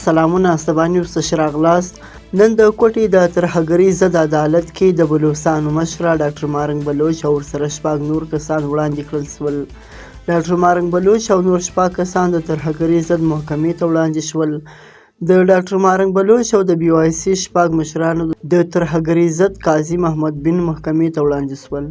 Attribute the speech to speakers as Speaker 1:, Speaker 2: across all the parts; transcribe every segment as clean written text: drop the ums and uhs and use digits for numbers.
Speaker 1: سلامونه، سبا نیوز ته ښه راغلاست. نن د کوټې د ترهګرۍ ضد عدالت کې د بلوڅانو مشره ډاکټر مارنګ بلوچ او ورسره شپږ نور کسان وړاندې کړل شول. ډاکټر مارنګ بلوچ او نور شپږ کسان د ترهګرۍ ضد محکمې ته وړاندې شول. د ډاکټر مارنګ بلوچ او د بي وای سي شپږ مشرانو د ترهګرۍ ضد قاضي محمد بن محکمې ته وړاندې شول.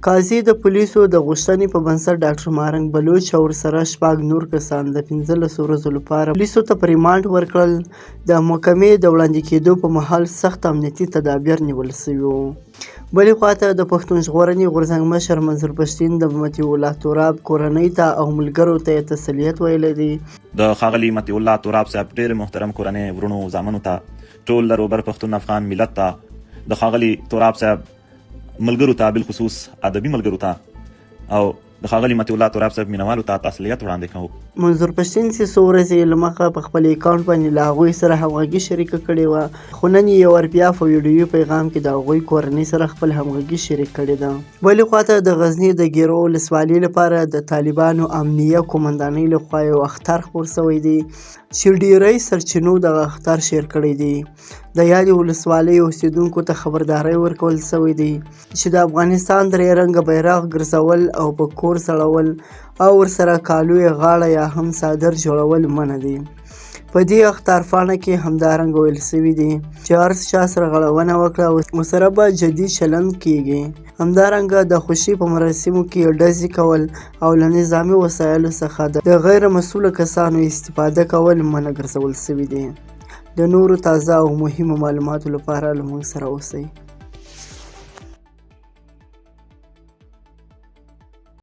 Speaker 1: قاضي د پولیسو د غوښتنې په بنسټ ډاکټر مارنګ بلوچ او ورسره شپږ نور کسان د 15 ورځو لپاره پولیسو ته په ریمانډ ورکړل. د محکمې د وړاندې کېدو په مهال سخت امنیتي تدابیر نیول شوي وو. بلې خواته د پښتون ژغورنې غورځنګ مشر منظور پښتین د مطیع الله تراب کورنۍ ته او ملګرو ته یې تسلیت ویلی دی.
Speaker 2: د ښاغلي مطیع الله تراب صاحب ډېر محترم کورنۍ، وروڼو، زامنو ته، ټول لروبر پښتون افغان ملت ته، د ښاغلي تراب صاحب ملګرو ته، بالخصوص ادبي ملګرو ته او د ښاغلي مطیع الله تراب صاحب مینوالو ته تسلیت وړاندې کوو.
Speaker 1: منظور پښتین چې څو ورځې یې له مخه په خپل اکاونټ باندې له هغوی سره همغږي شریکه کړې وه، خو نن یې یو وار بیا په ویډیويي پیغام کې د هغوی کورنۍ سره خپل همغږي شریک کړې ده. بلې خواته د غزني د ګیرو ولسوالۍ لپاره د طالبانو امنیه قومندانۍ لخوا یو اخطار خپور شوی دی چې ډیری سرچینو دغه اخطار شیر کړی دی. د یادې ولسوالۍ اوسیدونکو ته خبرداری ورکول شوی دی چې د افغانستان درې رنګه بیرغ ګرځول او په کور ځړول او ورسره کالو یې غاړه یا هم څادر جوړول منع دي. په دې اخطارپاڼه کې همدارنګه ویل شوي دي چې هر چا سرغړونه وکړه ورسره به جدي چلند کیږي. همدارنګه د خوښۍ په مراسمو کې ډزې کول او له نظامي وسایلو څخه د غیر مسؤله کسانو استفاده کول منع ګرځول شوي دي. د نورو تازه او مهمو معلوماتو لپاره له موږ سره اوسئ.